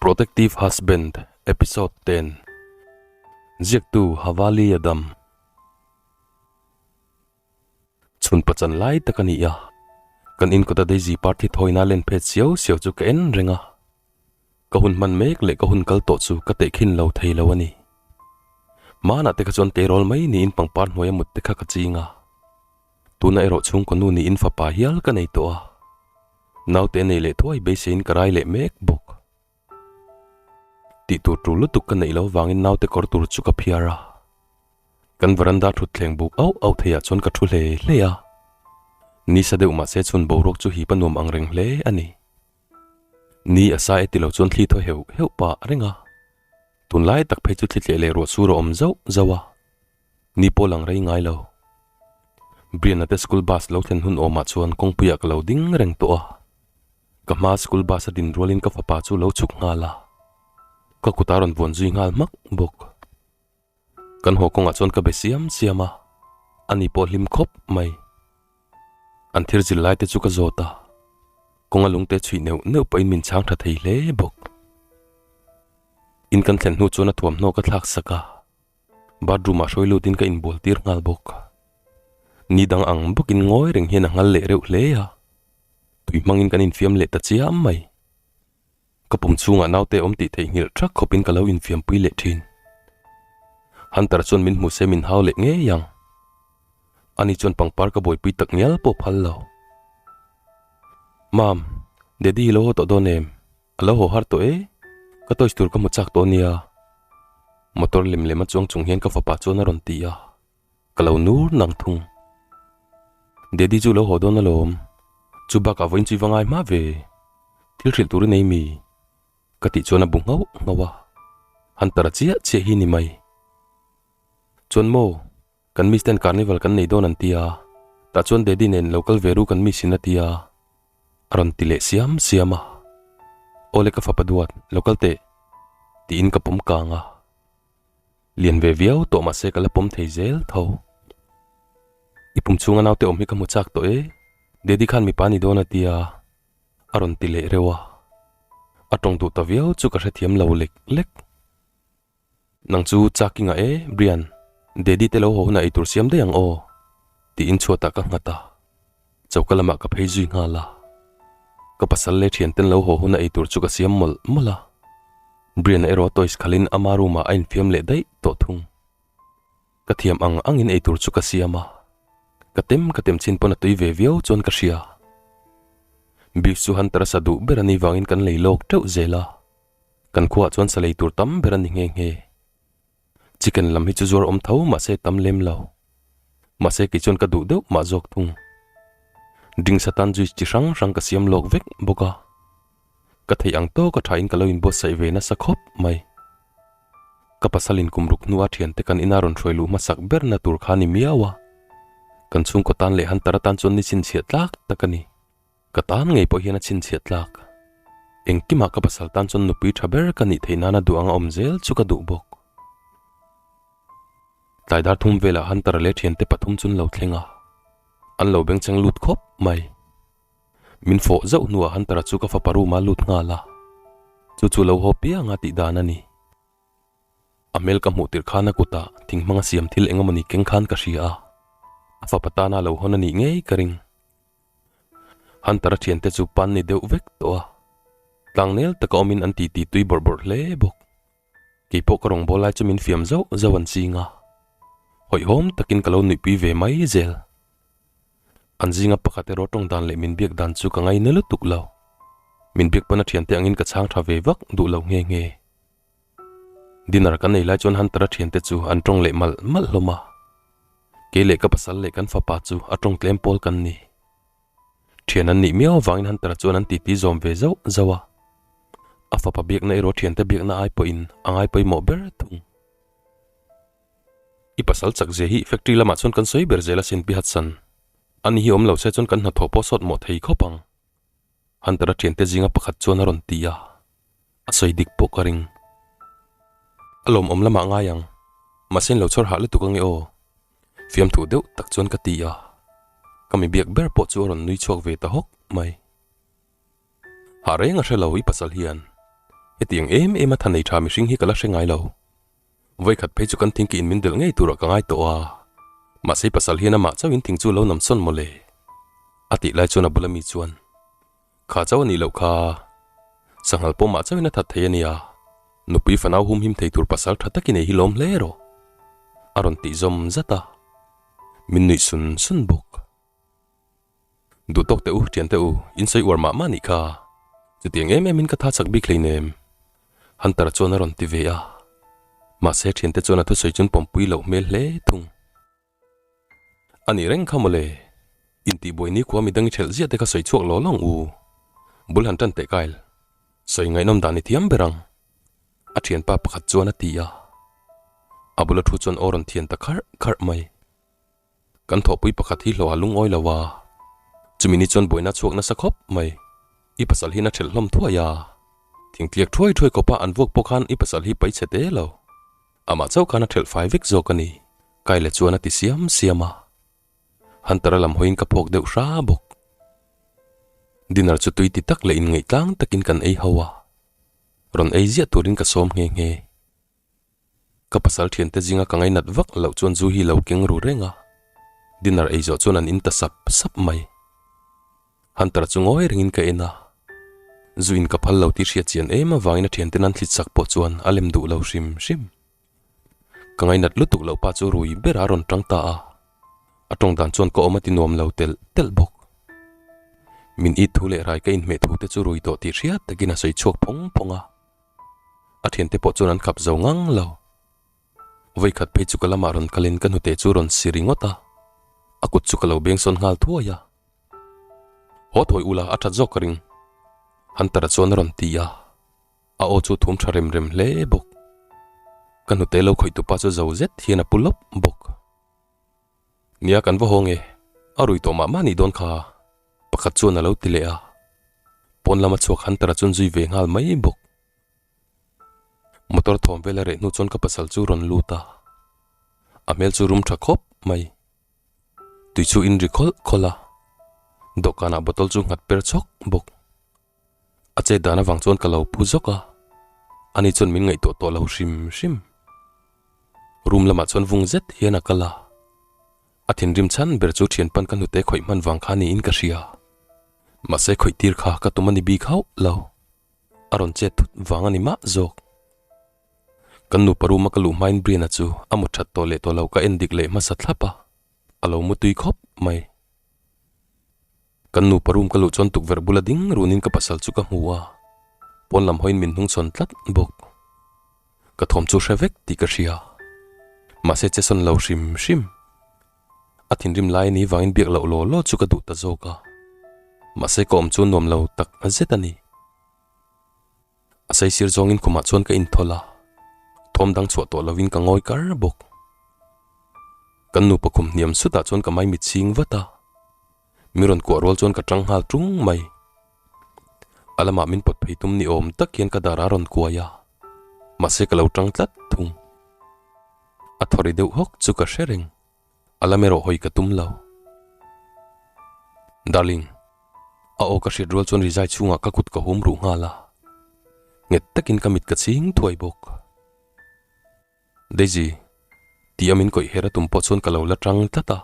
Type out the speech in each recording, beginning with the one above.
Protective Husband Episode 10 Ziaktu Havali Adam Chhun pachan lai tak a ni a, kan inkawta Daisy party thawina len phet siau siau chu ka en reng a. Ka hun hman mek leh ka hun kal tawh chu ka tehkhin lo thei lo a ni. Hmanah te kha chuan tleirawl mai niin pangpar hnuaia mut te kha ka ching a. Tuna erawh chhungkaw nu niin fapa hial ka nei tawh a. Naute nei leh thuai beiseiin ka rai leh mek bawk. Tih tur tul lutuk ka neih lo vangin naute kawr tur chu ka phiar a. Kan veranda thutthleng buk auh auh theiah chuan ka thu hle hle a. Nisa deuh mahse chhun boruak chu hip a nuam ang reng hle a ni. Ni a sa e ti lo chuan thli thaw heuh heuh pah reng a. Tunlai tak phei chu thli tleh leh ruah sur a awm zauh zauh a. Ni pawh lang rei ngai lo. Brian-a te school bus lo thlen hun awmah chuan kawngpuiah ka lo ding reng tawh a. Ka hma school bus a din rualin ka fapa chu lo chhuk nghal a. Ka kut a rawn vuan zui nghal hmak bawk. Kan haw kawngah chuan ka be siam siam a, ani pawh hlim khawp mai. An thil zil lai te chu ka zawt a, kawnga lungte chhuih neuh neuh pawhin min chhang tha thei hle bawk. In kan thlen hnu chuan a thuamhnaw ka thlak sak a, bathroom ah hruai lutin ka inbual tir nghal bawk. Ni dang ang bawkin ngawi reng hian a nghal leh reuh hle a, tui hmangin kan infiam leh ta chiam mai. Ka pum chhungah naute awm tih theihnghilh thak khawpin ka lo infiampui leh thin. Hunter chuan min hmu se min hau leh ngei ang. Ani chuan pangpar ka buaipui tak ngial pawh phal lo. Mam, Daddy hi lo haw tawh dawn em? A lo haw har tawh e. Ka toys tur ka hmu chak tawh ania. Motor lem lem a chuang chung hian ka fapa chuan a rawn ti a. Ka lo nur nang thung. Daddy chu lo haw dawn alawm. Chu bakah vawiin chu i va ngai hma ve. Thil hrilh tur i nei mi? Ka tih chuan a bu nghauh nghauh a. Hunter a chiah chiah hi ni mai. Chuan maw, kan miss ten carnival kan nei dawn an ti a. Tah chuan Daddy nen lo kal ve ru kan miss in a ti a. A rawn ti leh siam siam a. Awle ka fapa duat, lo kal teh. Tiin ka pawm kang a. Lian ve viau tawh mahse ka la pawm thei zel tho. I pum chhunga naute awm hi ka hmu chak tawh e, Daddy khan mipa ni dawn a tia, a rawn ti leh reuh a. A tawng duh ta viau chu ka hrethiam lo lek lek. Nang chu chak i ngah e, Brian, Daddy te lo haw hunah eitur siam daih ang aw, tiin chhuatah ka nghat a. Choka lamah ka phei zui nghal a. Ka pasal leh thianten lo haw huna eitur chu ka siam mawlh mawlh a. Brian-a erawh toys khalhin ama room-ah a infiam leh daih tawh thung. Ka thiam ang angin eitur chu ka siam a. Ka tem ka tem chin pawn a tui ve viau chuan ka hria. Beef chu Hunter-a sa duh ber a nih vangin kan lei lawk teuh zel a. Kan khuaah chuan sa lei tur tam ber a ni nghe nghe. Chicken lam hi chu zuar awm tho mahse tam lem lo. Mahse kei chuan ka duh deuh mah zawk thung. Drinks atan juice chi hrang hrang ka siam lawk vek bawk a. Ka theih ang tawk a thain ka lo inbuatsaih ve nasa khawp mai. Ka pasal in kum ruk hnua thiante kan ina rawn hruai luh hmasak berna tur kha ni miau a. Kan chhungkaw tan leh Hunter atan chuan ni chhinchhiah tlak tak a ni. Ka tan ngei pawh hian a chhinchhiah tlak. Engkimah ka pasal tan chuan nupui tha ber ka nih theih nana duh anga awm zel chu ka duh bawk. Tlai dar thum velah Hunter leh thiante pathum chu an lo thleng a, an lo bengchheng lut khawp mai. Min fawh zauh hnuah Hunter-a chu ka fapa room-ah a lut nghal a, chu chu lo haw pianga tih dan a ni. A hmel ka hmuh tirh khan a kutah thing hmanga siam thil eng emawni keng khan ka hria a, a fapa tana lo hawn a nih ngei ka ring. Hunter-a thiante chu pan ni deuh vek tawh a, tlangnel taka awmin an titi tui bawrh bawrh hle bawk. Kei pawh ka rawngbâwl lai chu min fiam zauh zauh an ching a, hawihhawm takin ka lo nuihpui ve mai zel. An zinga pakhat erawh tawng dan leh min biak dan chu ka ngaina lutuk lo. Min biak pawn a thiante angin ka chhang tha ve vak duh lo nghe nghe. Dinner kan ei lai chuan Hunter-a thiante chu an tawng leh malh malh hlawm a. Kei leh ka pasal leh kan fapa chu a tawng tlem pawl kan ni. Thian an nih miau avangin Hunter-a chuan an titi zawm ve zauh zauh a. A fapa biakna erawh thiante biakna ai pawhin a ngai pawimawh ber thung. I pasal chak zia hi factory lamah chuan kan sawi ber zel asin Pi Hudson. Ani hi awm lo se chuan kan hnathawh pawh sawt mawh thei khawp ang. Hunter-a thiante zinga pakhat chuan a rawn ti a, a sawi dik pawh ka ring. A lawmawm lamah ngai ang, mahse in lo chhawr hah lutuk ange aw. Fiamthu deuh tak chuan ka ti a, ka mi biak ber pawh chu a rawn nui chhuak ve ta hawk mai. Hah reng a hre lo i pasal hian, hetiang em em a tha nei tha mihring hi ka la hre ngai lo. Vawikhat phei chu kan thingki in min delh ngei turah ka ngai tawh a, mahse i pasal hian amah chauhin thing chu lo nam sawn mawle. A tih lai chuan a bula mi chuan, Kha chauh a nih loh kha, sanghal pawh mah chauhin a that thei a nia, nupui fanau hum him thei tur pasal tha takin ei hi lawm hle rawh, a rawn tih zawm zat a, min nuih sun sun bawk. Duh tawk teh u, thian teh u, in sawi uar mah mah nih kha. Chutiang em em in ka tha chak bik hleinem. Hunter chuan a rawn ti ve a. Mahse thiante chuan a thusawi chun pawmpui loh hmel hle thung. A nih reng kha mawle. Intihbuai ni khua midang i thelh ziah te kha sawi chhuak law lawng u. Bul han tan teh Kyle. Sawi ngaihnawm dan i thiam ber ang. A thianpa pakhat chuan a ti a. A bula thu chuan aw rawn thian ta kharh kharh mai. Kan thawhpui pakhat hi hlawh a lungawi lo a, chumi ni chuan buaina chhuak nasa khawp mai. I pasal hian a thelh hlawm thuai a, thingtliak thuai thuai khawpa an vuak pawh khan i pasal hi pai chhe te lo. Amah chauh khan a thelh fai vek zawk a ni, Kyle chuan a ti siam siam a. Hunter-a lam hawiin ka phawk deuh hra bawk. Dinner chu tui ti tak leh inngaih tlang takin kan ei ho a, rawn ei ziah turin ka sawm nghe nghe. Ka pasal thiante zinga ka ngainat vak loh chuan zu hi lo keng ru reng a, dinner ei zawh chuan an in ta sap sap mai. Hunter chu ngawi rengin ka en a, zu in ka phal lo tih hriat chian em avangin a thianten an thlit sak pawh chuan a lem duh lo hrim hrim. Ka ngainat lutuk loh pa chu rui berah a rawn tang ta a, a tawng dan chuan ka awm a ti nuam lo telh telh bawk. Min it thu leh rai ka inhmeh thu te chu rui tawh tih hriat takin a sawi chhuak phawng phawng a. A thiante pawh chuan an khap zo ngang lo. Vawikhat phei chu ka lamah rawn kalin ka hnute chu rawn si ringawt a, a kut chu ka lo beng sawn nghal thuai a. Haw thawi ula a that zawk ka ring. Hunter-a chuan a rawn ti a, a aw chu thum tha rem rem hle bawk. Ka hnute lo khawih tupa chu zo zet hian a pu lawp bawk. Nia kan va haw nge, a rui tawh mah mah nih dawn kha, pakhat chuan a lo ti leh a. Pawn lama chhuak Hunter-a chuan zui ve nghal mai bawk. Motor thawm vel a reh hnu chuan ka pasal chu rawn lut a, a hmel chu rum tha khawp mai. Tui chu in ri khawlh khawlh a, dawhkanah bottle chu nghat per chhawk bawk. A chet dan avang chuan ka lo phu zawk a, ani chuan min ngaihtuah tawh lo hrim hrim. Room lamah chuan vung zet hian a kal a, a thinrim chhan ber chu thianpan ka hnute khawih hman vang kha niin ka hria. Mahse khawih tir kha ka tum a ni bik hauh lo, a rawn chet thut vang a ni mah zawk. Kan nupa room a ka luh hmain Briena chu a mu that tawh leh tawh lo ka en dik leh hmasa thlap a, a lo mu tui khawp mai. Kan nupa room ka luh chuan tukverh bula ding runin ka pasal chu ka hmu a, pawn lam hawiin min hnung chhawn tlat bawk. Ka thawm chu hre vek tih ka hria, mahse che sawn lo hrim hrim. A thinrim lai ni vangin biak loh law law chu ka duh ta zawk a, mahse ka awm chu nuam lo tak zet a ni. A saisir zawngin khumah chuan ka inthawlh a, thawm dang chhuah tawh lovin ka ngawi kar bawk. Kan nupa khum hniam sutah chuan ka maimit chhing vat a. Mi rawn kuah rual chuan ka tang nghal tung mai. A lamah min pawt phei tum ni awm tak hian ka dar a rawn kuai a, mahse ka lo tang tlat thung. A thaw ri deuh hawk chu ka hre reng, a lam erawh hawi ka tum lo. Darling, a aw ka hriat rual chuan rizai chhungah ka kut ka hum ruh nghal a, nghet takin ka mit ka chhing thuai bawk. Daisy, ti a min kawih her a tum pawh chuan ka lo la tang tlat a,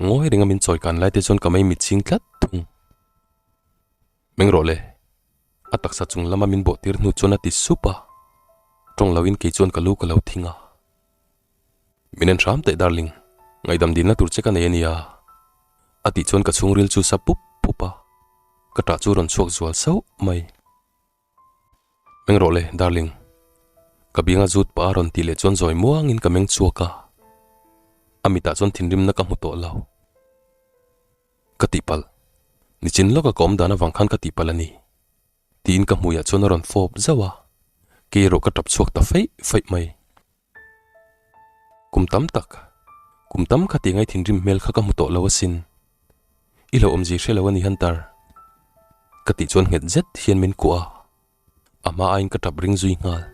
ngawi reng a min chawi kan lai te chuan ka mei mit chhing tlat thung. Meng rawh le, a taksa chung lama min bawh tir hnu chuan a ti sup a, tawng lo in kei chuan ka lu ka lo thing a. Min en hram teh darling, ngaihdam dilna tur che ka nei a nia, a tih chuan ka chhungril chu sa pup pup a, ka tah chu rawn chhuak zual sauh mai. Meng rawh le, darling. Ka bianga zut pah a rawn tih leh chuan zawi muangin ka meng chhuak a. A mitah chuan thinrimna ka hmu tawh lo. Ka tihpalh. Nichin lawka ka awm dan avang khan ka tihpalh a ni. Tiin ka hmuiah chuan a rawn fawp zauh a. Kei erawh ka tap chhuak ta feih feih mai. Kum tam tak, kum tam kha ti ngai thinrim hmel kha ka hmu tawh lo asin. I lo awmzi hre lo a ni Hunter. Ka tih chuan nghet zet hian min kuah a, a hma aiin ka tap ring zui nghal.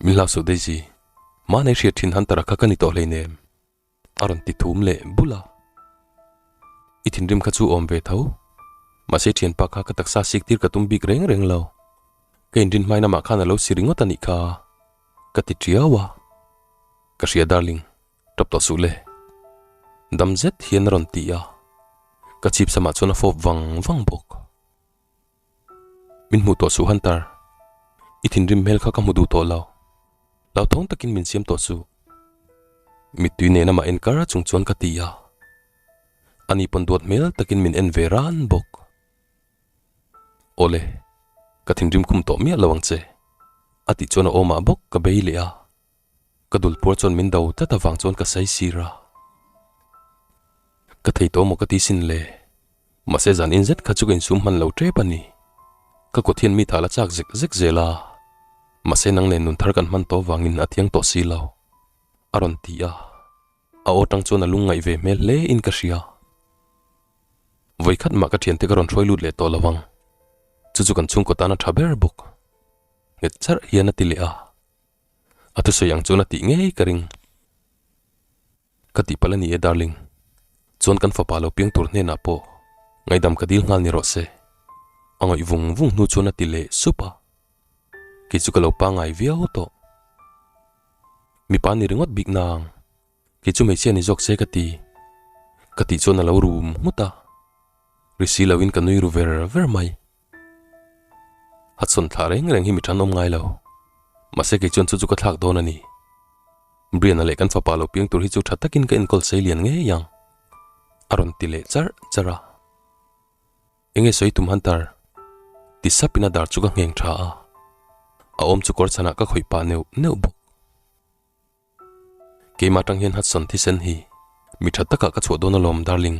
Min hlau suh Daisy, mahni hriat thin Hunter-a kha ka ni tawh hleinem. A rawn ti thum leh bul a. I thinrim kha chu awm ve tho. Mahse thianpa kha ka taksa sik tir ka tum bik reng reng lo. Ka inrin hmain amah khan a lo si ringawt a nih kha. Ka ti tiau a. Ka hria darling, tap tawh suh le. Dam zet hian a rawn ti a. Ka chhip samah chuan a fawp vang vang bawk. Min hmuh tawh suh Hunter, i thinrim hmel kha ka hmu duh tawh lo. Hlauthawng takin min siam tawh suh. Mittui nen amah en kar chung chuan ka ti a. Ani pawn duat hmel takin min en ve ran bawk. Awle, ka thinrim khum tawh miah lo ang che, a tih chuan a awmah bawk ka bei leh a. Ka dulpuar chuan min do tlat avang chuan ka sai sir a. Ka thei tawh maw ka ti sin le. Mahse zan in zet kha chu ka insum hman lo tep a ni. Ka kut hian mi thah la chak zek zek zel a. Mahse nang nen nun thar kan hman tawh vangin a thiang tawh si lo. A rawn ti a. A aw tang chuan a lungngaih ve hmel hle in ka hria. Vawikhat mah ka thiante ka rawn hruai lut leh tawh lo ang. Chu chu kan chhungkaw tan a tha ber bawk. Nghet charh hian a ti leh a. A thusawi ang chuan a tih ngei ka ring. Ka tihpalh a ni e darling. Chuan kan fapa lo piang tur hnenah pawh ngaihdam ka dil nghal ni rawh se. A ngawih vung vung hnu chuan a ti leh sup a. Kei chu ka lo pangngai viau tawh. Mipa ni ringawt bik nang. Kei chu hmeichhia ni zawk se ka ti. Ka tih chuan a lo rum nghut a. Ri si loin ka nui ru ver ver mai. Hudson thlah reng reng hi mi tan awm ngai lo. Mahse kei chuan chu chu ka thlak dawn a ni. Brian-a leh kan fapa lo piang tur hi chu tha takin ka enkawl sei lian ngei ang. A rawn ti leh charh charh a. Enge sawi tum Hunter? Ti sapin a dar chu ka ngheng tha a. A awm chu kawr chhanah ka khawih pah neuh neuh bawk. Keimah tang hian Hudson thisen hi mi tha takah ka chhuah dawn alawm darling,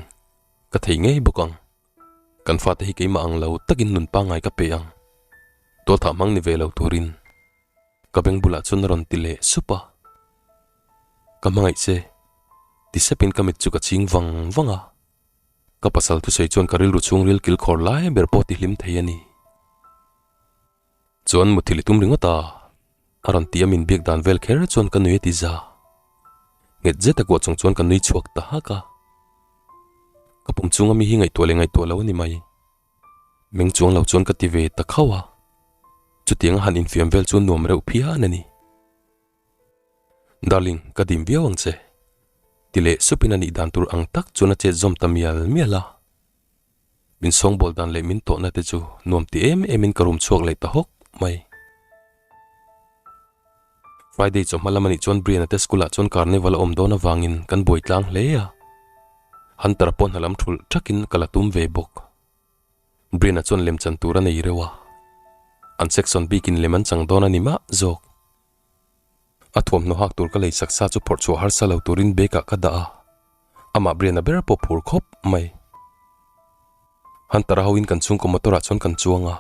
ka thei ngei bawk ang. Kan fate hi keimah ang lo takin nun pangngai ka pe ang. Tualthah hmang ni ve lo turin ka beng bulah chuan a rawn ti leh sup a. Ka hmangaih che, ti sepin ka mit chu ka ching vang vang a. Ka pasal thusawi chuan ka rilru chhungril kilkhawr lai ber pawh ti hlim thei a ni. Chuan muthilh i tum ringawt a, a rawn ti a min biak dan vel kher chuan ka nui a ti za. Nghet zet a kuah chung chuan ka nui chhuak ta hak a. Ka pum chunga mi hi ngaihtuah leh ngaihtuah lo a ni mai. Meng chuang lo chuan ka ti ve ta khauh a. Chutiang a han infiam vel chu nuam reuh phian a ni. Darling, ka dim viau ang che. Ti leh supin a nih dan tur ang tak chuan a chet zawm ta mial mial a. Min sawngbawl dan leh min tawhna te chu nuam ti em em in ka rum chhuak leh ta hawk mai. Friday chawhma lam anih chuan Brian-a te school ah chuan carnival a awm dawn avangin kan buai tlang hle a. Hunter-a pawh hna lam thulh thakin ka la tum ve bawk. Brian-a chuan lem chan tur a nei reuh a. An section bikin lem an chang dawn a ni mah zawk. A thuamhnaw hak tur ka lei sak sa chu phawrh chhuah harsa lo turin bag ah ka dah a, amah Brian-a ber pawh phur khawp mai. Hunter-a hoin kan chhungkaw motor ah chuan kan chuang a,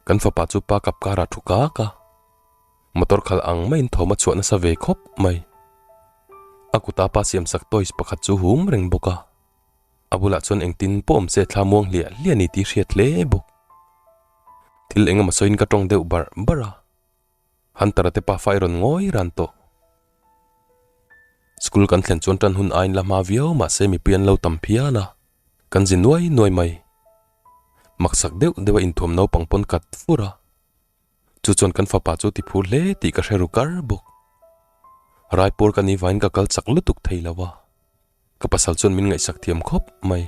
kan fapa chu pa kap kar ah thu kak a, motor khalh ang maiin thawm a chhuah nasa ve khawp mai. A kuta pa siam sak toys pakhat chu hum reng bawk a, a bulah chuan engtin pawh awm se thla muang hliah hliah a ni tih hriat hle bawk. Thil engemaw sawiin ka tawng deuh barh barh a. Hunter-a te pafa i rawn ngawi ran tawh. School kan thlen chuan tan hun aiin la hma viau mahse mipui an lo tam phian a, kan zi nuai nuai mai. Maksak deuh deuh a inthuam naupang pawn kat fur a, chu chuan kan fapa chu ti phur hle tih ka hre ru kar bawk. Raipur ka ni vain ka kal chak lutuk thei lo a. Ka pasal chuan min ngaihsak thiam khawp mai.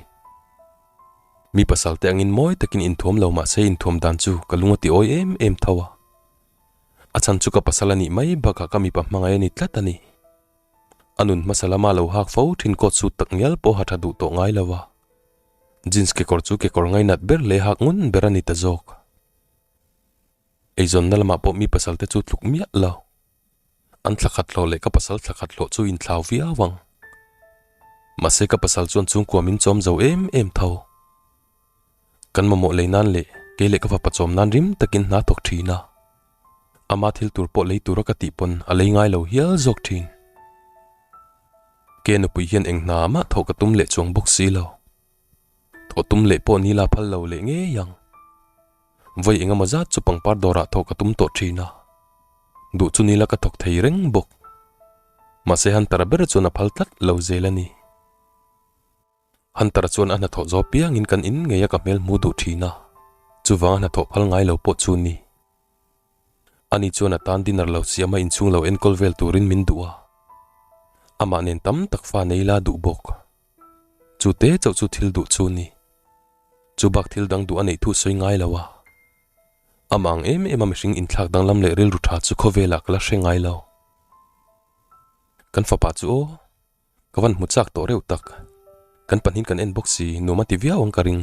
Mi pasal te angin mawi takin inthuam lo mahse inthuam dan chu ka lung a ti awi em em tho a. A chhan chu ka pasal a nih mai bakah ka mipa hmangaih a ni tlat a ni. A nun hmasa lama lo hak fo thin coat suit tak ngial pawh ha tha duh tawh ngai lo a. Jeans kekawr chu kekawr ngainat ber leh hak ngun ber a ni ta zawk. Eizawnna lamah pawh mi pasal te chu tluk miah lo. An thla khat hlawh leh ka pasal thla khat hlawh chu inthlau viau ang. Mahse ka pasal chuan chhungkua min chawm zo em em tho. Kan mamawh lei nan leh kei leh ka fapa chawm nan rim takin hna thawk thin a. Ama thil tur pawh lei tura ka tih pawn a lei ngai lo hial zawk thin. Ke nupui hian eng hna mah thawh ka tum leh chuang bawk si lo. Thawh tum leh pawh nila phal lo leh ngei ang. Vawi engemaw zat chu pangpar dawrah thawh ka tum tawh thin a. Duh chu nila ka thawk thei reng bawk. Mahse Hunter-a ber chuan a phal tlat lo zel a ni. Hunter-a chuan a hnathawh zawh piangin kan in ngei a ka hmel hmu duh thin a, chuvang a hnathawh phal ngai lo pawh chu ni. Ani chuan a tan dinner lo siam a inchhung lo enkawl vel turin min duh a, amah nen tam tak fa nei la duh bawk. Chu te chauh chu thil duh chu ni. Chu bak thil dang duh a neih thu sawi ngai lo a. Amah ang em em a mihring inthlak danglam leh rilru tha chu khawvelah ka la hre ngai lo. Kan fapa chu aw. Ka van hmu chak tawh reuh tak. Kan pahnih kan en bawk si, nuam a ti viau ang ka ring.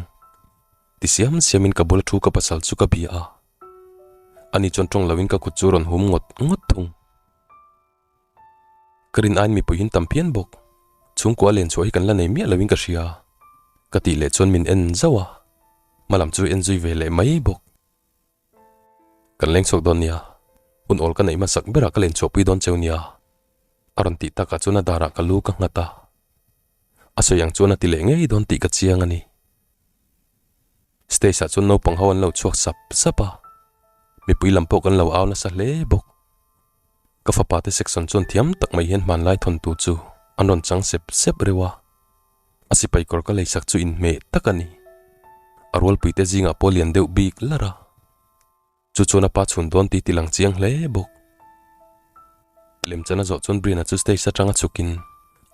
Ti siam siamin ka bula thu ka pasal chu ka bia a. Ani chuan tawng loin ka kut chu rawn hum ngawt ngawt thung. Ka rin aiin mipui hin tam phian bawk. Chhungkua len chhuah hi kan la nei miah loin ka hria. Ka tih leh chuan min en zauh a. Hmalam chu en zui ve leh mai bawk. Kan leng chhuak dawn nia, hun awl ka neih hmasak berah ka len chhuahpui dawn cheu nia, a rawn tih takah chuan a darah ka lu ka nghat a. A sawi ang chuan a ti leh ngei dawn tih ka chiang a ni. Stage ah chuan naupang ho an lo chhuak sap sap a, mipui lam pawh kan lo au nasa hle bawk. Ka fapa te section chuan thiam tak mai hian hmanlai thawntu chu an rawn chang sep sep reuh a. A sipai kawr ka leisak chu inhmeh tak a ni. A rualpuite zingah pawh lian deuh bik lar a. Chu chuan a pa chhun dawn tih ti lang chiang hle bawk. Lemchan a zawh chuan Briena chu stage atanga chhukin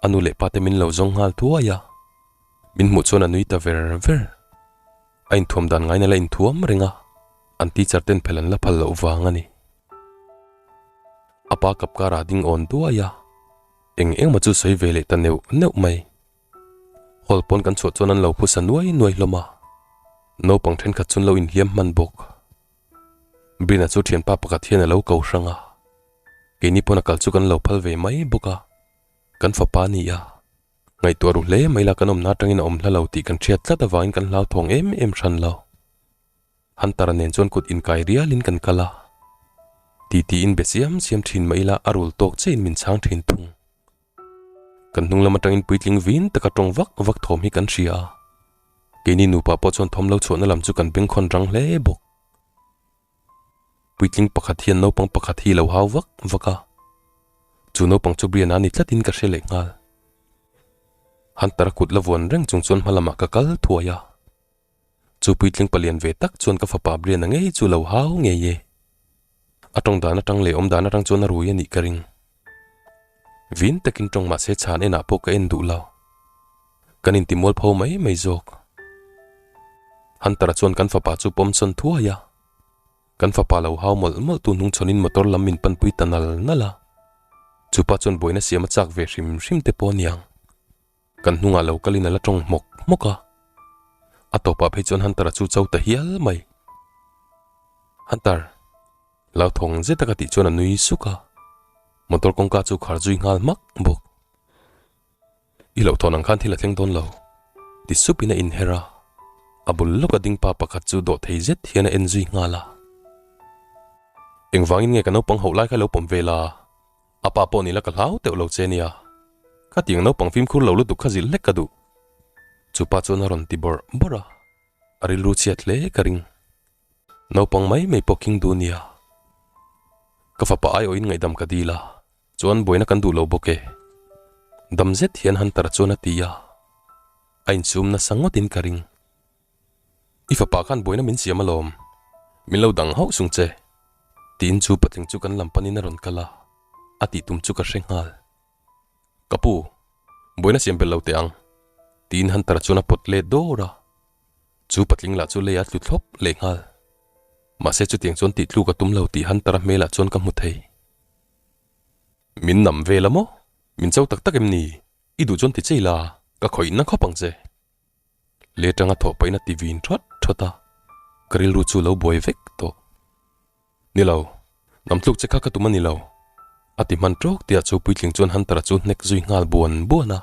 a nu leh pate min lo zawng nghal thuai a. Min hmuh chuan a nui ta ver ver. A inthuam dan ngaina la inthuam reng a, an teacher ten phel an la phal loh vang a ni. A pa kap karah ding awn duai a. Eng engmaw chu sawi ve leh ta neuh neuh mai. Hall pawn kan chhuah chuan an lo phusa nuai nuai hlawm a. Naupang thenkhat chuan lo inhliam hman bawk. Brina chu thianpa pakhat hian a lo ko hrang a. Keini pawn a kal chu kan lo phal ve mai bawk a. Kan fapa a ni a. Ngaihtuah ru hle mai la kan awmna atangin a awm hla lo tih kan hriat tlat avangin kan hlauthawng em em hran lo. Hunter-a nen chuan kut inkai rialin kan kal a. Titi-in be siam siam thin mah ila a rul tawk chiahin min chhang thin thung. Kan hnung lam atangin puitling vin taka tawng vak vak thawm hi kan hria a. Keini nupa pawh chuan thawm lo chhuahna lam chu kan bengkhawn rang hle bawk. Puitling pakhat hian naupang pakhat hi lo hau vak vak a. Chu naupang chu Brian-a ni tlatin ka hre leh nghal. Hunter-a kut la vuan reng chung chuan hma lamah ka kal thuai a. Chu puitling palian ve tak chuan ka fapa Brian-a ngei chu lo hau ngei e. A tawng dan atang leh awm dan atang chuan a rui a nih ka ring. Vin takin tawng mahse chhan enah pawh ka en duh lo. Kan intimual pho mai mai zawk. Hunter-a chuan kan fapa chu pawm sawn thuai a. Kan fapa lo hau mawlh mawlh tu hnung chhawnin motor lam min panpui ta nal nal a. Chupa chuan buaina siam a chak ve hrim hrim te pawh a niang. Kan hnungah lo kalin a la tawng hmawk hmawk a, a tawpah phei chuan Hunter-a chu cho ta hial mai. Hunter! Hlauthawng zet a ka tih chuan a nui suk a, motor kawngka chu khar zui nghal hmak bawk. I hlauhthawn ang khan thil a thleng dawn lo, ti supin a inher a, a bul lawka ding pa pakhat chu dawh thei zet hian a en zui nghal a. Engvangin nge ka naupang hauh lai kha lo pawm ve la? A pa pawh nila ka hlau teuh lo che nia. Khatiang naupang fimkhur lo lutuk kha zilh hlek ka duh. Chu pa chuan a rawn ti bawrh bawrh a, a rilru chhiat hle ka ring. Naupang mai mai pawh khing duh nia. Ka fapa aiawhin ngaihdam ka dil a, chuan buaina kan duh lo bawk e. Dam zet hian Hunter-a chuan a ti a, a insum nasa ngawtin ka ring. I fapa khan buaina min siam alawm, min lo dang hauh sung che, tiin chu patling chu kan lam panin a rawn kal a, a tih tum chu ka hre nghal. Ka pu, buaina siam belh lo teh ang, tiin Hunter-a chuan a pawt let dawr a, chu patling lah chu lei a tlu thlawp leh nghal. Mahse chutiang chuan tih tluk a tum lo tih Hunter-a hmelah chuan ka hmu thei. Min nam vel a maw? Min cho tak tak em ni? I duh chuan ti chei la, ka khawihna khawp ang che. Le tanga thawh pahin a ti vin thawt thawt a, ka rilru chu lo buai vek tawh. Ni lo, nam tluk che kha ka tum a ni lo, a ti hman tawk tihah chu puitling chuan Hunter-a chu hnek zui nghal buan buan a,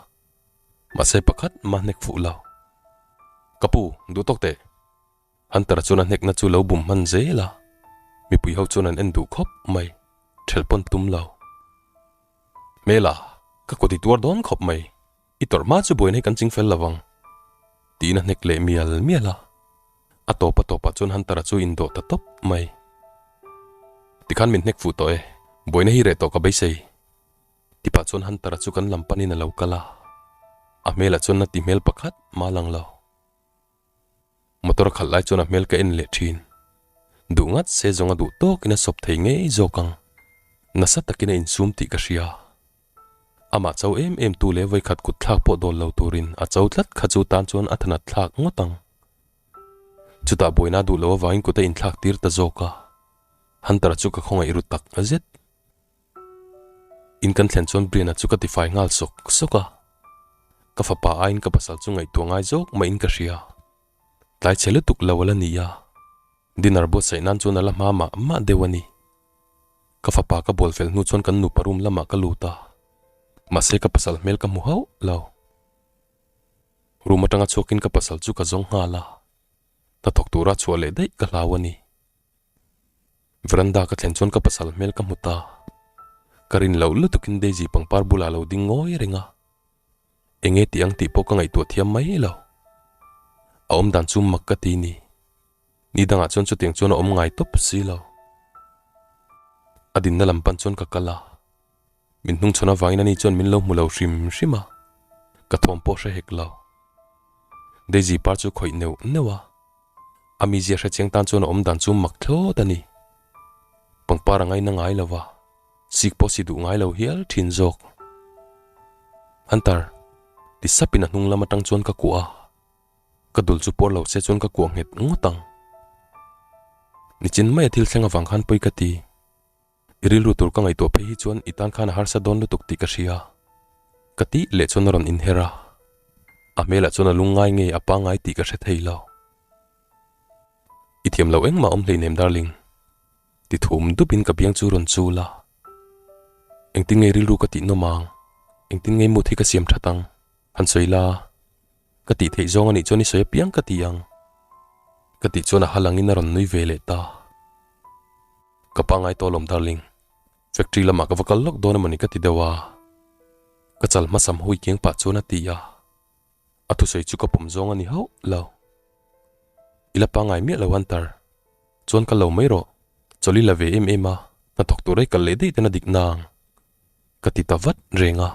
mahse pakhat mah hnek fuh lo. Ka pu, duh tawk teh. Hunter-a chuan a hnekna chu lo bum hman zel a. Mipui ho chuan an en duh khawp mai, ṭhelh pawn tum lo. Hmela, ka kut i tuar dawn khawp mai, i tawrh hma chu buaina hi kan ching fel lo vang. Tiin a hnek leh mial mial a. A tawp a tawpah chuan Hunter-a chu indawh ta tawp mai. Tikhan min hnek fuh tawh e, buaina hi reh tawh ka beisei. Tipah chuan Hunter-a chu kan lam panin a lo kal a, a hmelah chuan na ti hmel pakhat mah lang lo. Motor a khalh lai chuan a hmel ka en leh thin. Duh ngat se zawng a duh tawkin a sawp thei ngei zawk ang. Nasa takin a insum tih ka hria. Amah cho em em tu leh vawikhat kut thlak pawh dawl lo turin a cho tlat kha chu tan chuan a thanat thlak ngawt ang. Chutah buaina duh lo avangin kut a inthlak tir ta zawk a. Hunter-a chu ka khawngaih ru tak zet. In kan thlen chuan Brian-a chu ka tifai nghal sawk sawk a. Ka fapa aiin ka pasal chu ngaihtuah ngai zawk mahin ka hria. Tlai chhe lutuk lo a la ni a, dinner buatsaih nan chuan a la hma mah mah deuh a ni. Ka fapa ka bual fel hnu chuan kan nupa room lamah ka lut a, mahse ka pasal hmel ka hmu hauh lo. Room atanga chhuakin ka pasal chu ka zawng nghal a, hnathawk tura chhuah leh daih ka hlau a ni. Veranda ka thlen chuan ka pasal hmel ka hmu ta. Ka rin loh lutukin Daisy pangpar bulah lo ding ngawi reng a. Enge tih ang tih pawh ka ngaihtuah thiam mai lo. A awm dan chu mak ka ti ni. Ni dangah chuan chutiang chuan a awm ngai tawp si lo. A dinna lam pan chuan ka kal a. Min hnungchhawn avangin ani chuan min lo hmu lo hrim hrim a. Ka thawm pawh hre hek lo. Daisy par chu khawih neuh neuh a. A mizia hre chiang tan chuan a awm dan chu mak thlawt a ni. Pangpar a ngaina ngai lo va, sik pawh si duh ngai lo hial thin zawk. Hunter, ti sapin a hnung lam atang chuan ka kuah a, ka dul chu pawr lo se chuan ka kuah nghet ngawt ang. Nichin maia thil thleng avang khan pawi ka ti. I rilru tur ka ngaihtuah phei hi chuan i tan khan a harsa dawn lutuk tih ka hria. Ka tih leh chuan a rawn inher a. A hmelah chuan a lungngai nge a pangngai tih ka hre thei lo. I thiam lo engmah awm hleinem darling. Ti thum dupin ka biang chu rawn chul a. Engtin nge rilru ka tih nawm ang? Engtin nge mood hi ka siam that ang? Han sawi la. Ka tih theih zawng a nih chuan i sawi apiang ka ti ang. Ka tih chuan a hal angin a rawn nui ve leh ta. Ka pangngai tawh lawm darling, factory lamah ka va kal lawk dawn emawni ka ti deuh a, ka chal hmasam hui kiang pah chuan a ti a, a thusawi chu ka pawm zawng a ni hauh lo. I la pangngai miah lo Hunter, chuan ka lo mai rawh, chawlh i la ve em em a, hnathawk tur ei kal leh daih ten a dik nang, ka ti ta vat reng a,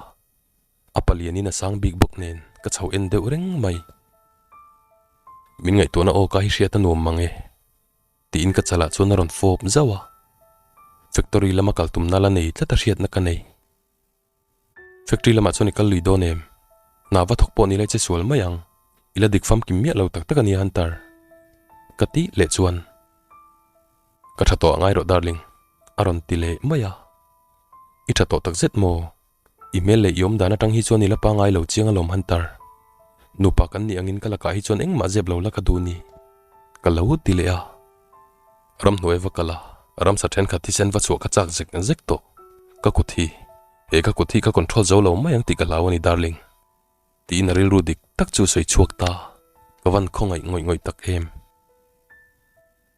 a palianin a sang bik bawk nen ka chho en deuh reng mai. Min ngaihtuahna aw ka hi hriat a nuam mang e. Tiin ka chalah chuan a rawn fawp zauh a, factory lama kal tumna la nei tlat a hriatna ka nei. Factory lamah chuan i kal lui dawn em? Hna va thawk pawh ni lai che sual mai ang, i la dik famkim miah lo tak tak a nia Hunter. Ka tih leh chuan, Ka tha tawh a ngai rawh darling, a rawn ti leh mai a. I tha tawh tak zet maw? I hmel leh i awm dan atang hi chuan i la pangai lo chiang alawm Hunter. Nupa kan nih angin ka lakah hi chuan engmah zep lo la ka duh ni. Ka lo ti leh a. Ramhnuai va kal a, ramsa thenkhat thisen va chhuah ka chak zek zek tawh. Ka kut hi, he ka kut hi ka control zo lo mai ang tih ka hlau a ni darling. Tiin a rilru dik tak chu sawi chhuak ta. Ka van khawngaih ngawih ngawih tak em.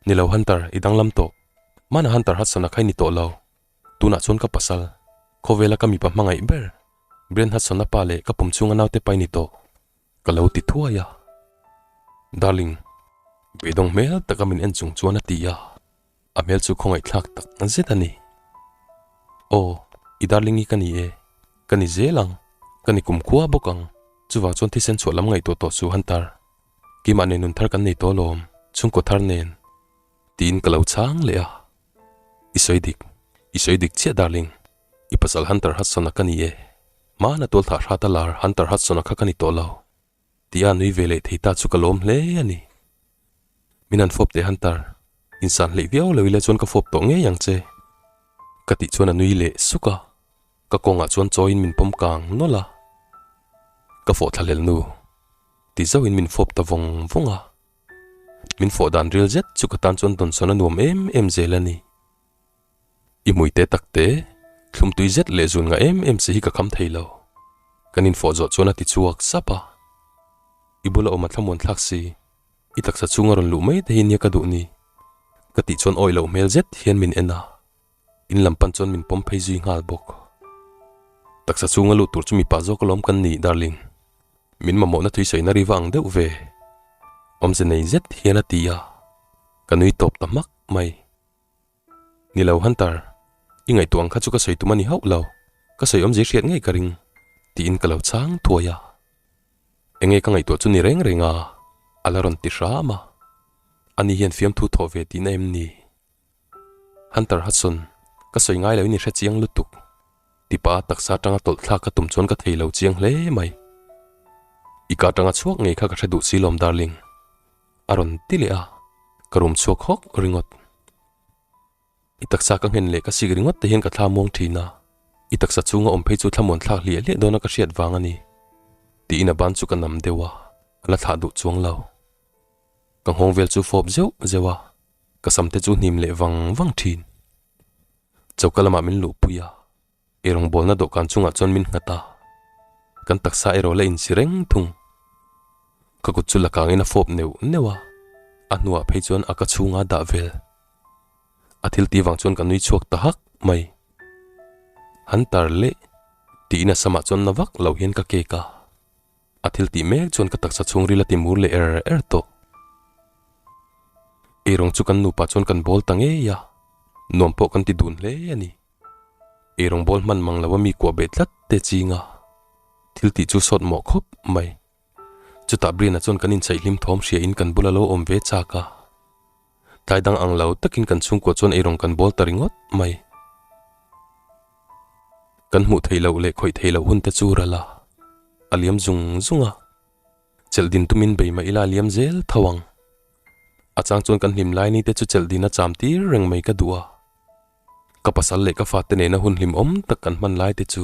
Ni lo Hunter, i danglam tawh. Hmana Hunter Hudson a khai ni tawh lo. Tunah chuan ka pasal, khawvela ka mipa hmangaih ber, Brian Hudson-a pa leh ka pum chhunga naute pai ni tawh, ka lo ti thuai a. Darling, beidawng hmel taka min en chung chuan a ti a, a hmel chu khawngaihthlak tak zet a ni. Aw, i darling-i ka ni e, ka ni zel ang, ka ni kumkhua bawk ang, chuvang chuan thisen chhuah lam ngaihtuah tawh suh Hunter. Keimah nen nun thar kan nei tawh alawm, chhungkaw thar nen. Tiin ka lo chhang leh a. I sawi dik, i sawi dik chiah darling. I pasal Hunter Hudson-a ka ni e. Hmana tual thah hrat a lar Hunter Hudson-a kha ka ni tawh lo. Tia nui ve leh thei ta chu ka lawm hle a ni. Min han fawp teh Hunter, insan hleih viau lo ila chuan ka fawp tawh ngei ang che. Ka tih chuan a nui leh suk a, ka kawngah chuan chawiin min pawm kang nawlh a. Ka fawh thla hlel nu. Ti zauhin min fawp ta vawng vawng a. Min fawh dan ril zet chu ka tan chuan dawnsawn a nuam em em zel a ni. I hmuite tak te, thlum tui zet leh zun ngah em em si hi ka kham thei lo. Kan infawh zawh chuan a ti chhuak sap a. I bula awm a thlamuan thlak si, i taksa chhunga rawn luh mai te hi nia ka duh ni. Ka tih chuan awih loh hmel zet hian min en a, in lam pan chuan min pawm phei zui nghal bawk. Taksa chhunga lut tur chu mipa zawk alawm kan ni, darling. Min mamawhna thui sawi na riva ang deuh ve. Awmze nei zet hian a ti a, ka nui tawp ta hmak mai. Ni lo Hunter, i ngaihtuah ang kha chu ka sawi tum a ni hauh lo, ka sawi awmzia hriat ngei ka ring, tiin ka lo chhang thuai a. Enge ka ngaihtuah chu ni reng reng a, a la rawn ti hram a. Ani hian fiamthu thawh ve tihna em ni? Hunter Hudson, ka sawi ngai loin i hre chiang lutuk, tipa taksa atanga tawlh thlak ka tum chuan ka thei lo chiang hle mai. I ka atanga chhuak ngei kha ka hre duh si lawm darling. A rawn ti leh a, ka rum chhuak hawk ringawt. I taksa ka nghen leh ka sik ringawt te hian ka thla muang thin a, i taksa chhunga awm phei chu thlamuan thlak hliah hliah dawna ka hriat vang a ni, tiin a ban chu ka nam deuh a, a la thlah duh chuang lo. Ka nghawng vel chu fawp zeuh zeuh a, ka sam te chu hnim leh vang vang thin. Choka lamah min luhpui a, I rawngbawlna dawhkan chungah chuan min nghat a, kan taksa erawh la insi reng thung. Ka kut chu la kangin a fawp neuh neuh a, a hnuah phei chuan a ka chhunga dah vel. A thil tih vang chuan ka nui chhuak ta hak mai. Han tar leh tiin a samah chuan na vak lo hian ka kek a, a thil tih mek chuan ka taksa chhungril a ti mur leh er er tawh. Eirawng chu kan nupa chuan kan bawl ta ngei a, nuam pawh kan ti dun hle a ni. Eirawng bawl hman mang lo a mi kuah beh tlat te ching a, thil tih chu sawt mawh khawp mai. Chutah Brian-a chuan kan inchhaih hlim thawm hria in kan bula lo awm ve chak a. Tlai dang ang lo takin kan chhungkua chuan eirawng kan bawl ta ringawt mai. Kan hmuh theih loh leh khawih theih loh hun te chu ral a, a liam zung zung a. Chelh din tumin bei mah ila a liam zel tho ang. A chang chuan kan hlim lai ni te chu chelh din a cham tir reng mai ka duh a. Ka pasal leh ka fate nena hun hlimawm tak kan hman lai te chu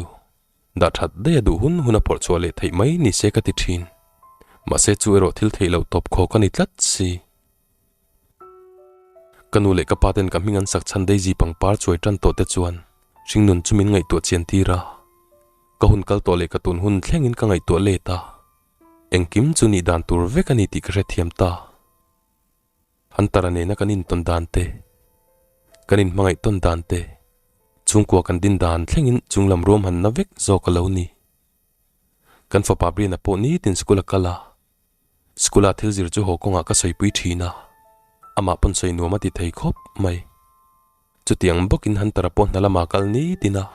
dah that daih a duh hun hun a phawrh chhuah leh theih mai ni se ka ti thin. Mahse chu erawh thil theih loh tawp khawk a ni tlat si. Ka nu leh ka pa ten ka hming an sak chhan Daisy pangpar chuai tan tawh te chuan hringnun chu min ngaihtuah chian tir a. Ka hun kal tawh leh ka tun hun thlengin ka ngaihtuah let a. Engkim chu nih dan tur vek a ni tih ka hrethiam ta. Hunter-a nena kan intawn dan te, kan inhmangaih tawn dan te, chhungkua kan din dan thlengin chunglam ruamhanna vek zawk a lo ni. Kan fapa Brian-a pawh nitin school a kal a, school-a thil zir chu haw kawngah ka sawipui thin a, amah pawn sawi nuam a ti thei khawp mai. Chutiang bawkin Hunter-a pawh hna lamah kal nitin a,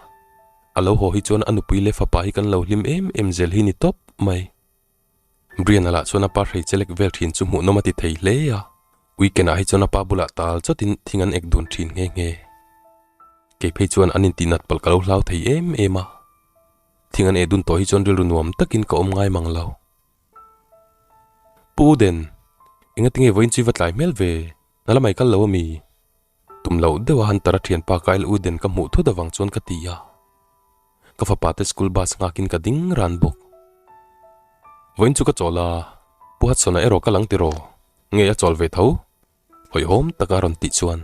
a lo haw hi chuan a nupui leh fapa hi kan lo hlim em em zel hi ni tawp mai. Brian-a lah chuan a pa hrei chelek vel thin chu hmuhnawm a ti thei hle a, weekend-ah hi chuan a pa bulah tal chawtin thing an ek dun thin nghe nghe. Kei phei chuan an intihnat palh ka lo hlau thei em em a, thing an eh dun tawh hi chuan rilru nuam takin ka awm ngai mang lo. Pu Uden, engatinge vawiin chu i va tlai hmel ve, na lamai kal lo a mi? Tum loh deuha Hunter-a thianpa Kyle Uden ka hmuh thut avang chuan ka ti a. Ka fapa te school bus nghakin ka ding ran bawk. Vawiin chu ka chawl a, Pu Hudson-a erawh ka lang tiraw? Nge a chawl ve tho? Hawihhawm taka rawn tih chuan.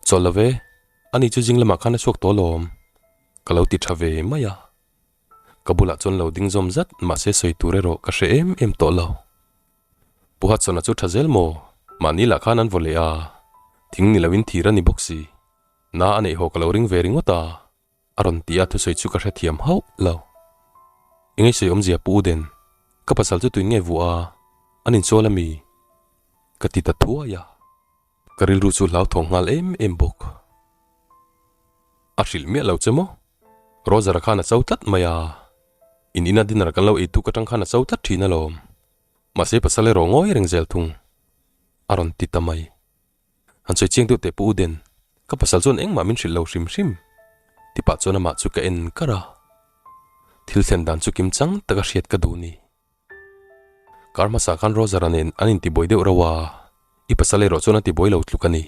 Chawl lo ve, ani chu zing lamah khan a chhuak tawh alawm. Ka lo ti tha ve mai a. Ka bulah chuan lo ding zawm zat mahse sawi tur erawh ka hre em em tawh lo. Pu Hudson-a chu tha zel maw? Mahni lah khan an vaw leh a, thing ni loin thir a ni bawk si. Na a neih haw ka lo ring ve ringawt a, a rawn ti a thusawi chu ka hrethiam hauh lo. Engei sawi awmzia Pu Uden, ka pasal chu tuin nge vuah a, an insual a mi? Ka ti ta thuai a, ka rilru chu hlauthawng nghal em em bawk. A hrilh miah lo che maw? Roger-a khan a cho tlat mai a, in ina dinner kan lo ei tuk atang khan a cho tlat thin alawm. Mahse pasal erawh ngawi reng zel thung, a rawn ti ta mai. Han sawi chiang deuh teh Pu Uden, ka pasal chuan engmah min hrilh lo hrim hrim. Ti pah chuan amah chu ka en kar a. Thil thlen dan chu kim chang taka hriat ka duh ni. Kar hmasa khan Roger-a nen an intibuai deuh rauh a, i pasal erawh chuan a tibuai lo tluk a ni.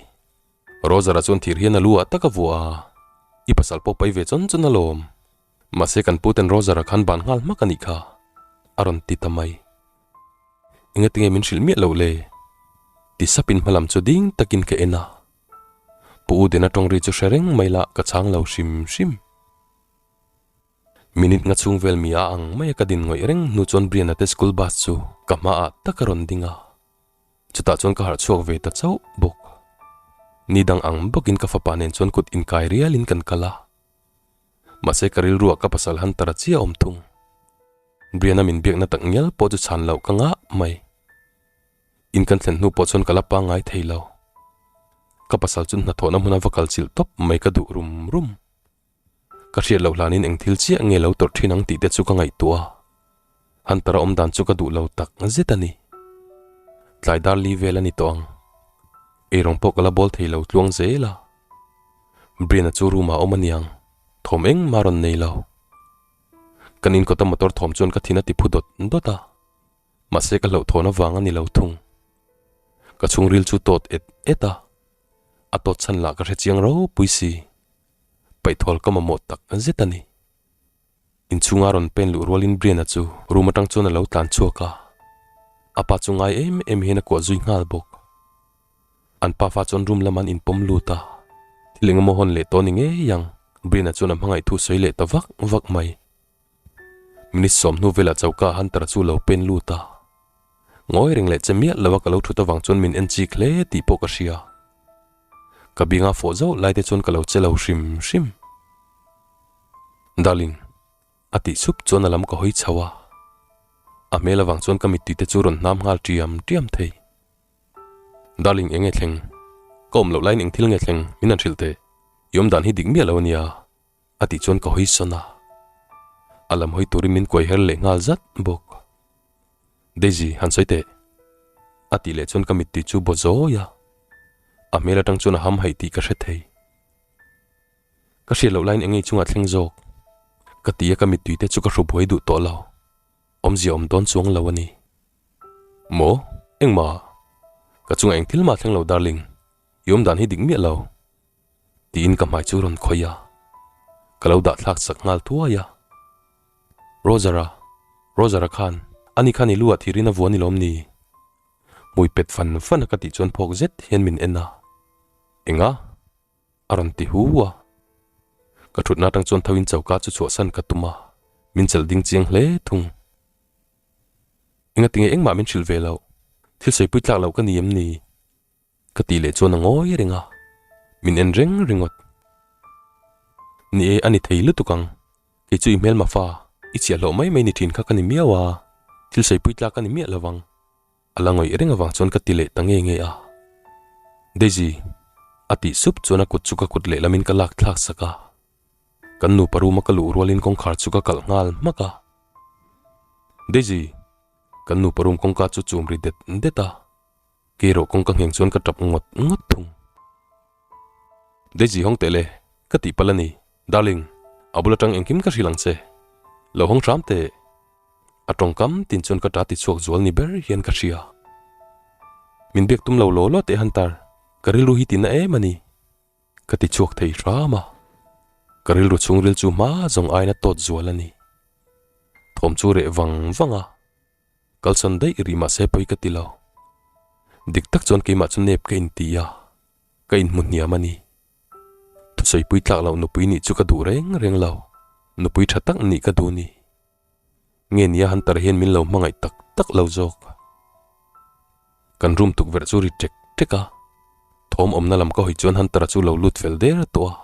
Roger-a chuan thir hian a lu ah tak a vuah a, i pasal pawh pai ve chawn chawn alawm. Mahse kan pu ten Roger-a khan ban nghal hmak a nih kha, a rawn ti ta mai. Engatinge min hrilh miah loh le? Ti sapin hmalam chu ding takin ka en a. Pu Udena tawng ri chu hre reng mai la ka chhang lo hrim hrim. Minute nga chhung vel mi a ang mai a ka din ngawih reng hnu chuan Brian-a te school bus chu ka hmaah tak a rawn ding a. Chutah chuan ka harh chhuak ve ta chauh bawk. Ni dang ang bawkin ka fapa nen chuan kut inkai rialin kan kal a. Mahse ka rilruah ka pasal Hunter-a chiah a awm thung. Brian-a min biakna tak ngial pawh chu chhan loh ka ngah mai. In kan thlen hnu pawh chuan ka la pangngai thei lo. Ka pasal chu hnathawhna hmuna va kal chilh tawp mai ka duh rum rum. Ka hriat loh hlanin eng thil chiah nge lo tawrh thin ang tih te chu ka ngaihtuah a. Hunter-a awm dan chu ka duh lo tak zet a ni. Tlai dar li vel a ni tawh ang. Eirawng pawh ka la bawl thei lo tluang zel a. Brian-a chu room-ah a awm a niang, thawm engmah a rawn nei lo. Kan inkawta motor thawm chuan ka thin a ti phu dawt dawt a. Mahse ka hlauhthawn avang a ni lo thung. Ka chhungril chu tawt et et a, a tawt chhan lah ka hre chiang ropui si. Paihthawlh ka mamawh tak zet a ni. Inchhunga rawn pen luh rualin Brian-a chu room atang chuan a lo tlan chhuak a, a pa chu ngai em em hian a kuah zui nghal bawk. An pafa chuan room lam an inpawm lut a, thil engemaw hawn leh tawh ni ngei ang, Brian-a chuan a hmangaih thu sawi leh ta vak vak mai. Minute sawmhnu velah choka Hunter-a chu lo pen lut a, ngawi reng leh che miah lo a ka lo thut avang chuan min en chik hle tih pawh ka hria. Ka binga fawh zauh lai te chuan ka lo che lo hrim hrim. Darling, a tih sup chuan a lam ka hawi chho a. A hmel avang chuan ka mittui te chu rawn hnam nghal tiam tiam thei. Darling, eng nge thleng? Ka awm loh laiin eng thil nge thleng? Min han hrilh teh. I awm dan hi dik miah lo a nia, a tih chuan ka hawi sawn a. A lam hawi turin min kuai her leh nghal zat bawk. Daisy, han sawi teh. A tih leh chuan ka mittui chu baw zawi a. A hmel atang chuan a ham haih tih ka hre thei. Ka hriat loh laiin eng ngei chungah thleng zawk? Ka ti a ka mittui te chu ka hru buai duh tawh lo. Awmzia awm dawn chuang lo a ni. Maw? Engmah? Ka chungah eng thil mah thleng lo darling. I awm dan hi dik miah lo. Tiin ka hmai chu rawn khawih a. Ka lo dah thlak sak nghal thuai a. Roger-a, Roger-a khan, ani khan i lu ah thirin a vuan i lawm ni? Hmui pet fan fan a ka tih chuan phawk zet hian min en a. Enga? A rawn ti hu a. Ka thutna atang chuan tho in choka chu chhuahsan ka tum a, min chelh ding chiang hle thung. Enga tinge engmah min hrilh ve loh? Thil sawipui tlak loh ka ni em ni? Ka tih leh chuan a ngawi reng a, min en reng ringawt. Ni e, a ni thei lutuk ang. Kei chu i hmelma fa, i chhiahhlawh mai mai ni thin kha ka ni miau a, thil sawipui tlak ka ni miah lo vang. A la ngawih reng avang chuan ka ti leh ta nge nge a. Daisy, a tih sup chuan a kut chu ka kut lehlamin ka lak thlak sak a. Kan nupa room a ka luh rualin kawngkhar chu ka kalh nghal hmak a. Daisy, kan nupa room kawngka chu chum ri det det a. Kei erawh kawngka ngheng chuan ka tap ngawt ngawt thung. Daisy hawng teh le, ka tih palh a ni, darling, a bul atang engkim ka hrilh ang che. Lo hawng hram teh. A tawngkam tin chuan ka ta ti chhuak zual ni ber hian ka hria. Min biak tum lo law law teh Hunter, ka rilru hi tina em a ni. Ka ti chhuak thei hram a, ka rilru chhungril chu hma zawng aiin a tawt zual a ni. Thawm chu reh vang vang a. Kalsan daih rih mahse pawi ka ti lo. Dik tak chuan keimah chu nep ka inti a, ka inhmu hniam a ni. Thusawipui tlak loh nupui nih chu ka duh reng reng lo, nupui tha tak nih ka duh ni. Nge nia Hunter hian min lo hmangaih tak tak lo zawk. Kan room tukverh chu ri ṭek ṭek a, thawm awmna lam ka hawi chuan Hunter-a chu lo lut fel der tawh a.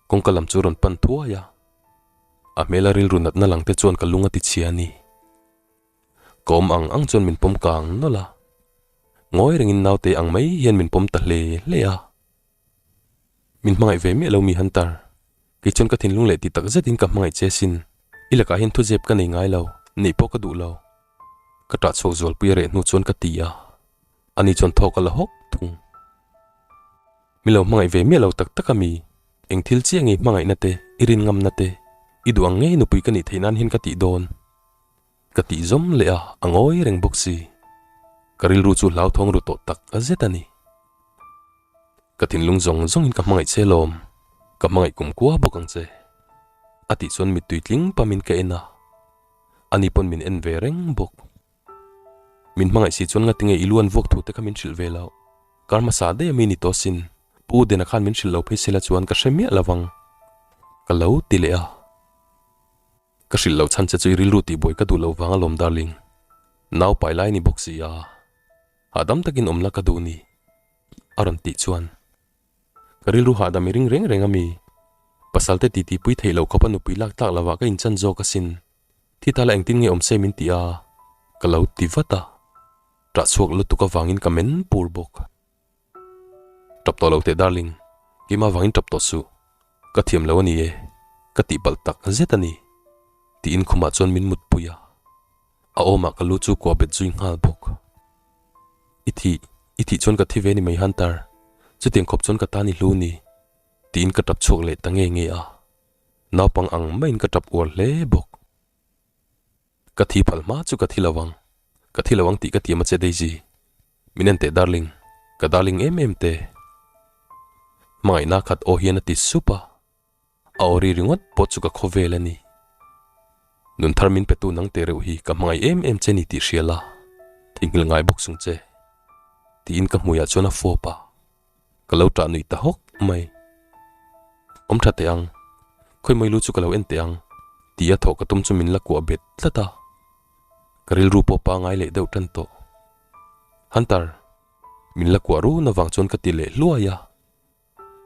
Kawngka lam chu rawn pan thuai a, a hmela rilru natna lang te chuan ka lung a ti chhia a ni. Ka awm ang ang chuan min pawm kang nawlh a, ngawi rengin naute ang mai hian min pawm ta hle hle a. Min hmangaih ve miah lo mi Hunter, kei chuan ka thinlung leh ti tak zetin ka hmangaih che sin, i lakah hian thuzep ka nei ngai lo, neih pawh ka duh lo. Ka ṭah chhuak zualpui a reh hnu chuan ka ti a, ani chuan thawk a la hawk thung. Mi lo hmangaih ve miah lo tak tak a mi, eng thil chiah nge hmangaihna te, i rin ngamna te, i duh ang ngei nupui ka nih theih nan hian ka tih dawn? Ka tih zawm leh a, a ngawi reng bawk si. Ka rilru chu hlauthawng ru tawh tak zet a ni. Ka thinlung zawng zawngin ka hmangaih che lawm, ka hmangaih kum kua bawk ang che. A tih chuan mittui tling pamin ka en a, ani pawn min en ve reng bawk. Min hmangaih si chuan ngatinge i lu an vuak thu te kha min hrilh ve loh. Kar hmasa daih ami ni tawh sin, Pu Dena khan min hrilh lo phei sela chuan ka hre miah lo vang. Ka lo ti leh a. Ka hrilh loh chhan che chu i rilru tih buai ka duh loh vang alawm darling. Nau pai lai ni bawk si a. Hahdam takin awm la ka duh ni. A rawn tih chuan. Ka rilru hahdam i ring reng reng a mi? Pasal te titi pui theih loh khawpa nupui lak tlak lovah ka inchan zawk asin. Thi ta la engtin nge awm se min ti a? Ka lo ti vat a. Ṭah chhuak lutuk avangin ka men pur bawk. Ṭap tawh lo teh darling, keimah avangin ṭap tawh suh. Ka thiam lo a ni e, ka tihpalh tak zet a ni, tiin khumah chuan min mutpui a. A awmah ka lu chu kuah bet zui nghal bawk. I thih, i thih chuan ka thi ve ni mai Hunter, chutiang khawp chuan ka tan i hlu ni, tiin ka tap chhuak leh ta nge nge a. Naupang ang maiin ka tap uar hle bawk. Ka thi phal hma chu ka thi lo ang, ka thi lo ang tih ka tiam a che Daisy. Min en teh darling, ka darling em em te. Hmangaihna khat aw hian a ti sup a. A aw ri ringawt pawh chu ka khawvel a ni. Nun thar min petu nang teh reuh hi ka hmangaih em em che ni tih hria la, theihnghilh ngai bawk sung che. Tiin ka hmuiah chuan a fawp a, ka lo ṭah nuih ta hawk mai. Awm ṭha teh ang, khawimawi lu chu ka lo en teh ang, tia thawh ka tum chu min la kuah bet tlat a. Ka rilru pawh pangai leh deuh ṭan tawh. Hunter, min la kuah run avang chuan ka ti leh hluai a.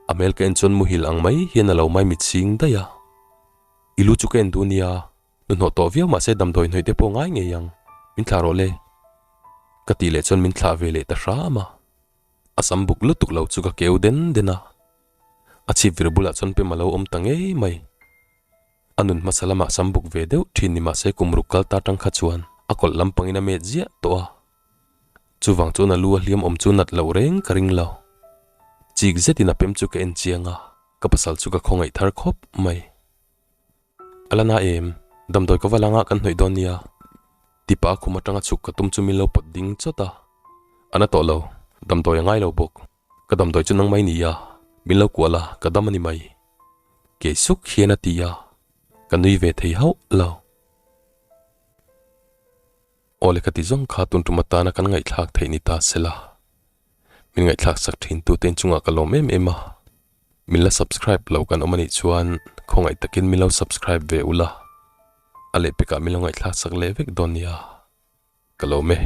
A hmel ka en chuan muhil ang mai hian a lo mai mit ching daih a. I lu chu ka en duh nia, hnuhnawh tawh viau mahse damdawi hnawih te pawh ngai ngei ang, min thlah rawh le. Ka tih leh chuan min thlah ve leh ta hram a. A sam buk lutuk lo chu ka keu den den a. A chhip vir bulah chuan pem a lo awm ta ngei mai. A nun hmasa lamah sam buk ve deuh thin ni mahse kum ruk kal ta tang kha chuan a kawlh lampangin a met ziah tawh a. Chuvang chuan a lu a hliam awm chu nat loh reng ka ring lo. Chik zetin a pem chu ka en chiang a, ka pasal chu ka khawngaih thar khawp mai. A la na em? Damdawi ka va langa kan hnawih dawn nia. Tipa a khum atanga chhuk ka tum chu min lo pawt ding chawt a. A na tawh lo, damdawi a ngai lo bawk. Ka damdawi chu nang mai ni a, min lo kuah la, ka dam a ni mai. Kei suk hian a ti a, ka nui ve thei hauh lo. Aw le ka ti zawng kha tun tum atana kan ngaihthlak theih ni ta se la. Min ngaihthlak sak thin tu te inchungah ka lawm em em a. Min la subscribe lo kan awm anih chuan khawngaih takin min lo subscribe ve ula. A lehpekah min lo ngaihthlak sak leh vek dawn nia. Ka lawm e.